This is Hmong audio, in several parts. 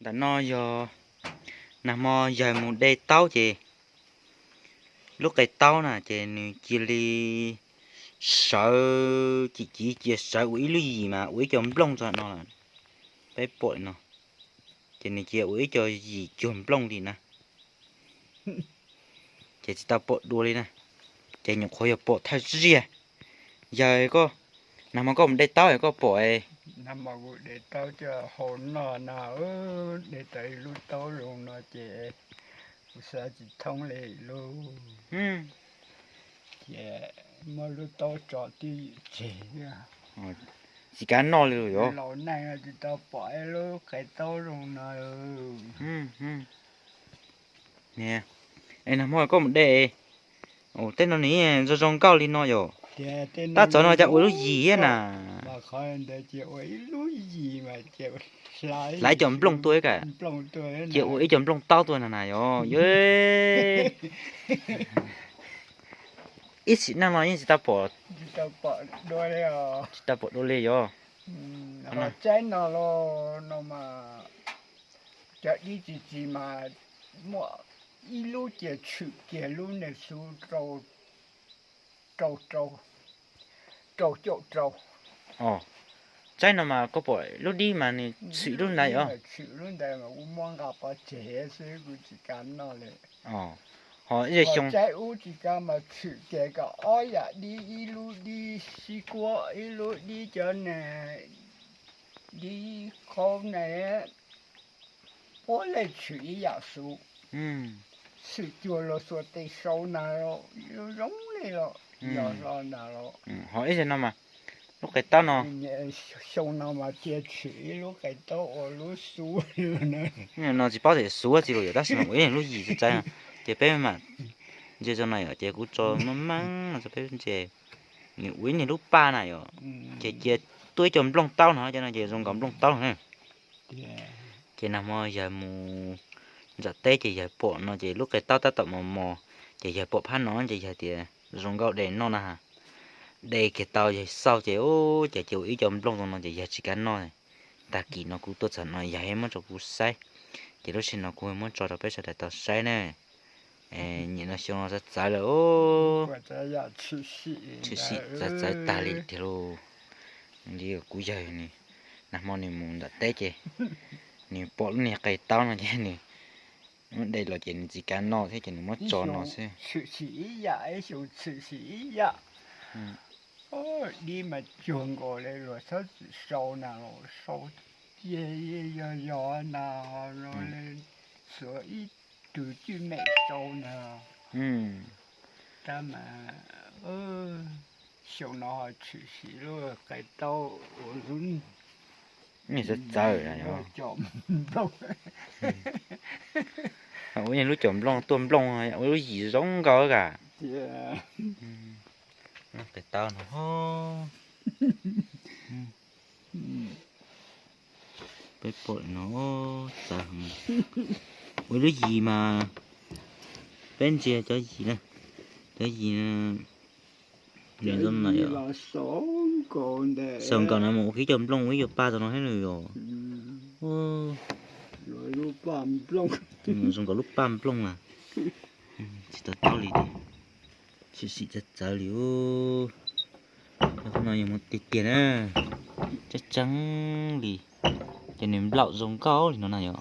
Ntawm no yog nag hmo yawg mus de taub ces lub qe taub na ces nws cia li sawv cim civ cia sawv ua ib lub yim mas ua ib co nplooj txog no lawm. Peb pom no ces nws cia ua ib co yim cuag nplooj li na. Ces tsis tau pom dua li na, ces nyuam qhuav yog pom thawj ziag. Yawg koj, nag hmo koj mus de taub es koj pom, nag hmo kuv de taub coj hau noj na, de tau ib lub taub zoo no ces kuv xav tsis thoob li lub, ces muab lub taub tso twj ywm tseg thiab. Tsis kav noj li los yuav. Laus neej tsis tau pom ib lub qe taub zoo no. Es nag hmo koj mus de, tej no nws zoo zoo nkauj li no yom. Tab txog no cas ua lub yim thiab na. Hlaiv cov nplooj tuaj ib ka, ces ua ib co nplooj taub tuaj na na yom. Ib sim neej no yeej tsis tau pom, tsis tau pom dua li yom. Tsaib no los no mas cov dib txiv txiv mas muaj ib lub ces tshwm kiag lub niag xu rau, rau, rau caum rau. Tsaib no mas koj pom lub dib mas nws tshwm lub ntawd yom. Tshwm lub ntawd mas kuv muab nqa pov tseg xwb kuv tsis kav noj li. Ho ib xyoo tsaib ub tsis kav mas tshwm kiag kom ob yam dib, ib lub dib sib kuab, ib lub dib cov ne, dib qhaub ne, puab leej tshwm ib yam xu, tshwm cuag luag xuas tes sau na, zoo li los yog hlo ntag los. Ho ib xyoo no mas lub qe taub no, xyoo no mas cia tshwm ib lub qe taub ua lub xu no. No tsis paub tias xu tsi los yom, tab sis mas ua ib lub yim txav txawv no, ces peb mam ntsia tso no yom, ces kuv tso meej meej no rau peb ntsia. Nws ua ib niag lub paj na yom, ces cia tuaj ib co nplooj taub no, cov no ces zoo nkaus nplooj taub na. Ces nag hmo yawg mus nram teb ces yawg pom no ces lub qe taub tab tom mos mos, ces yawg pom phab no ces yawg tias zoo nkauj de noj na. De kiag tau yawg xauj ces ub, ces cia ua ib co nplooj zoo no ces yawg tsis kav noj. Tag kis no kuv tuaj txog no yawg muab rau kuv saib, ces lub sij hawm no kuv muab tso rau peb sawv daws tau saib na. Nim no xyoo no txawv txawv lawm, tshwm sim txawv txawv tag li tiag lauj. Li kuv yawg nag hmo nws mus nram teb ces nws pom lub niag qe taub no ces nws muab de los ces nws tsis kav noj thiab ces nws muab tso no xwb. Tshwm sim ib yam, ib xyoo tshwm sim ib yam. Dib mas cuag nkaus li luag txhob txwm sau na los sau, ces yog yog na, no li xuav ib tug cwj mem sau na. Tab mas xyoo no ho tshwm sim lub qe taub ua lub, txawv txawv, ua lub caum nplooj tuaj nplooj, ua lub yim zoo nkauj ka. Qe taub no, peb pom no txawv heev. Ua lub yim mas peb ntsia cov yim na, cov yim, xaus nkaus no mus ua ib co nplooj ua ib co paj tau no thiab nws yom. Zoo nkaus lub paj nplooj na. Tsis tau taub li, tshwm sim txawv txawv li. Qhov no yog mus tiag tiag na, tseeb tseeb li, ces nws nplaum zoo nkauj li no na yom.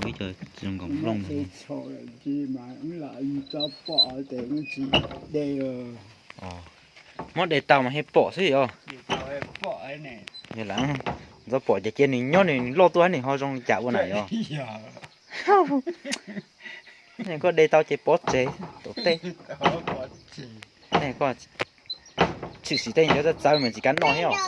Ib co zoo nkaus nplooj. Muab de tau mas thiaj pom xwb yom. Yog lam ntxov pom ces cia nws nyob nws loj tuaj nws ho zoo li cas ua na yom. Koj de tau ces pov tseg tom tej. Koj tshwm sim tej cov txawv txawv mas tsis kav noj thiab os.